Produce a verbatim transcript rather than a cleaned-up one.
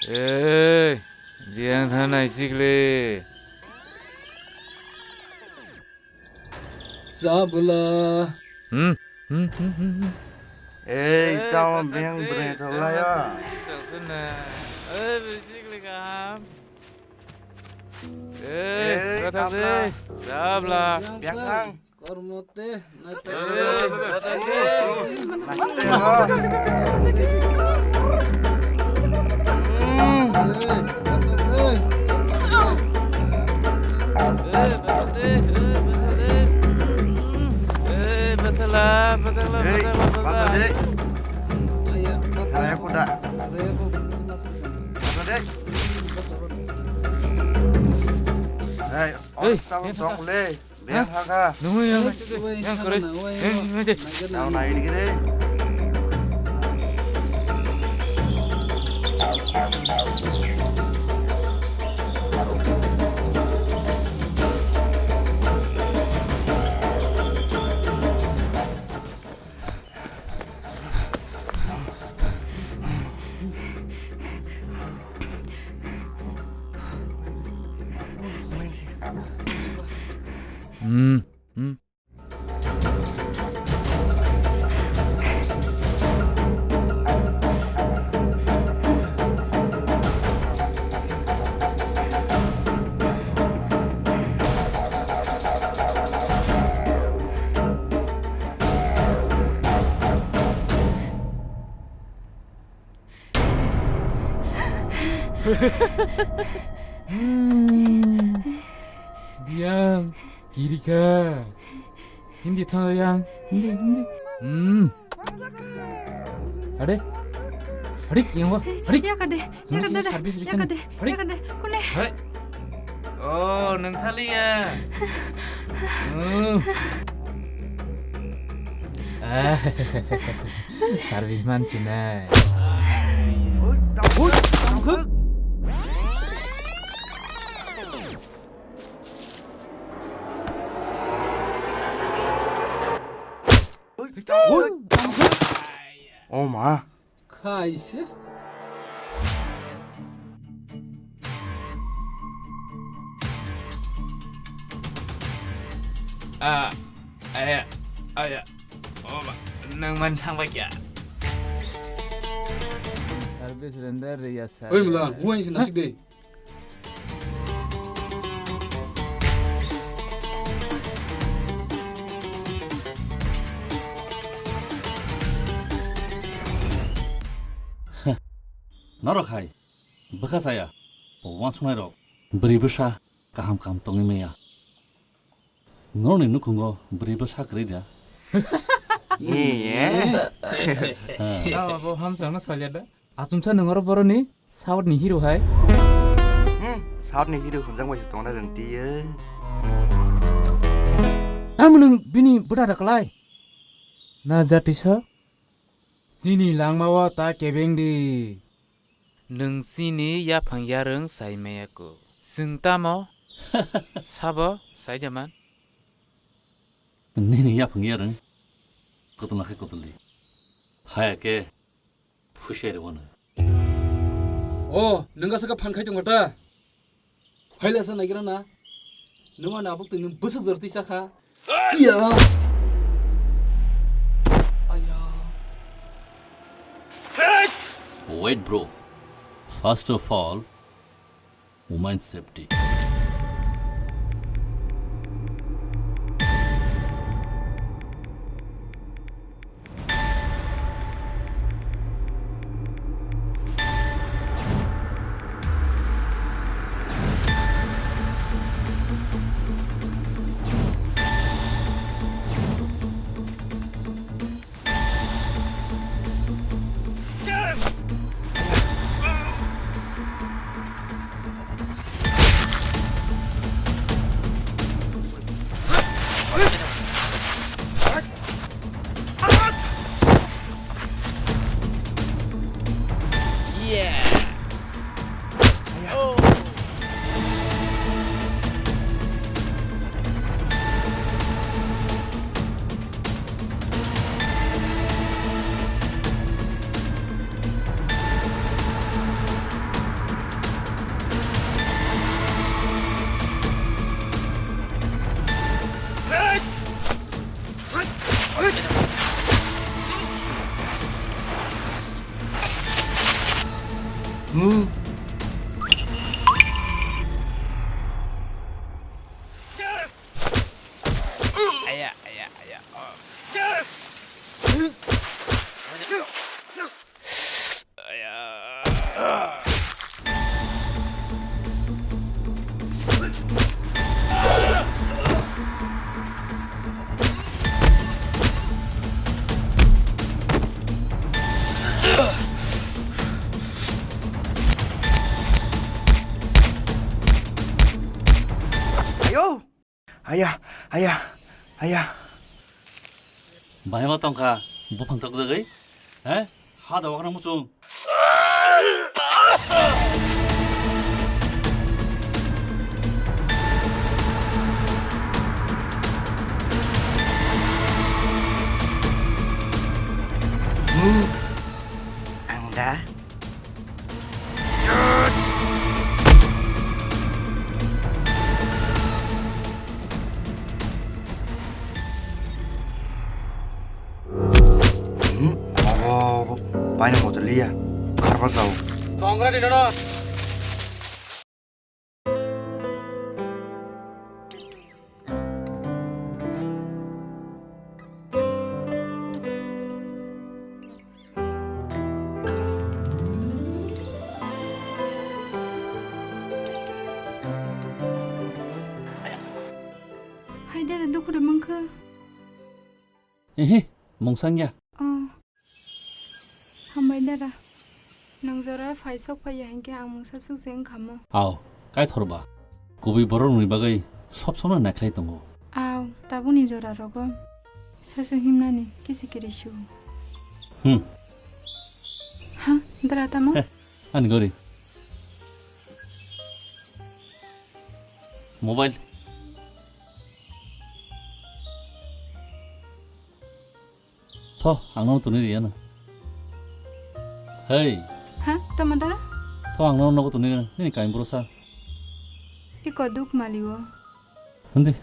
Ei, biyang thanai sikli. Chabwla. Hmm, hmm, hmm, hmm, hmm. Ei, ei, tamo biyang bwrwi thaklai o. Ei, bisikli kaham. Ei, ei, chabwla. Chabwla. Biyang thang. Kormote, naitha. Hey, oi, tamo tong le. Beng ha kha. Nungwi yang. Wai, wai, yang sana, kore. Wai, yang wai. Nungwi de. Nang nai ri de. Hmm, hmm. Hmm. Biyang, kirika. Hindi thang yang, hindi, hindi. Hmm. Ade? Ade, yang wa, ade? Yakade, yakade, service return. Yakade, ade? Yakade, kune? Hai. Oh, nang thaliya. Hmm. Ah, service man sinai. Oi, tam-, oi, tam-, Oh ma. Khaisa. Ah, aya, aya. Oh ma, nang man thang ba kya? Service render ya sir. Oi mla, uain sin nasik de. Norok hai bwkha chaya, wansuknai rok bwrwi bwsa kaham kaham tongwi maya. Norokni nukhungo bwrwi bwsa kwrwi da? Tamo bo hamjakno salya da? Achomsa nwng oro boroni South ni hero hai. Hmm, South ni hero hwnjak bai se tongna rwng twiyo. Tamo nwng bini bwda da kwlai? Na jati sa? Chini langma o ta kebeng di. Nwng chini yaphang yarwng sai maya ku. Chwng tamo sabo sai da man? Nini yaphang yarwng kotol khe kotol di. Haya khe Phuisai rwano. O, nwng aswk phan khai tongo ta? Phaila sa naigra na? Nwng ani abuk twi nwng bwswk jor twi sakha. Iya. Aya. Wait, bro. First of all, Women safety. Aya, aya, aya. Aya. Ayo! Aya, aya, aya. Bahai ma tongkha, buphang tokjagwi? He? Ha da wakra muchung. Hmm. Ang da. Hmm, abo, abo, paina motor liya, kharpa sao. Tongra di nono. Hai dere dukhu de mangkha. Ehe, mungsang ya. Oh. Hambai dara. Nwng jora phai sok phai ya hinkhe ang mungsa suk se wngkha mo. Aw, kaithor ba. Kubui borok rokni bagwi sob somoi naikhlai tongo. Aw, tabukni jora rogo. Sasu himnani kisi kiri su. Hmm. Ha, dara tamo? Heh, ani gori. Mobile. Tho, ang no tuni riya na. Hey. Ha, tamo dara? Tho, ang no nogo tuni riya na. Nini kain bro sa. Iko duk maliwo. Hindi.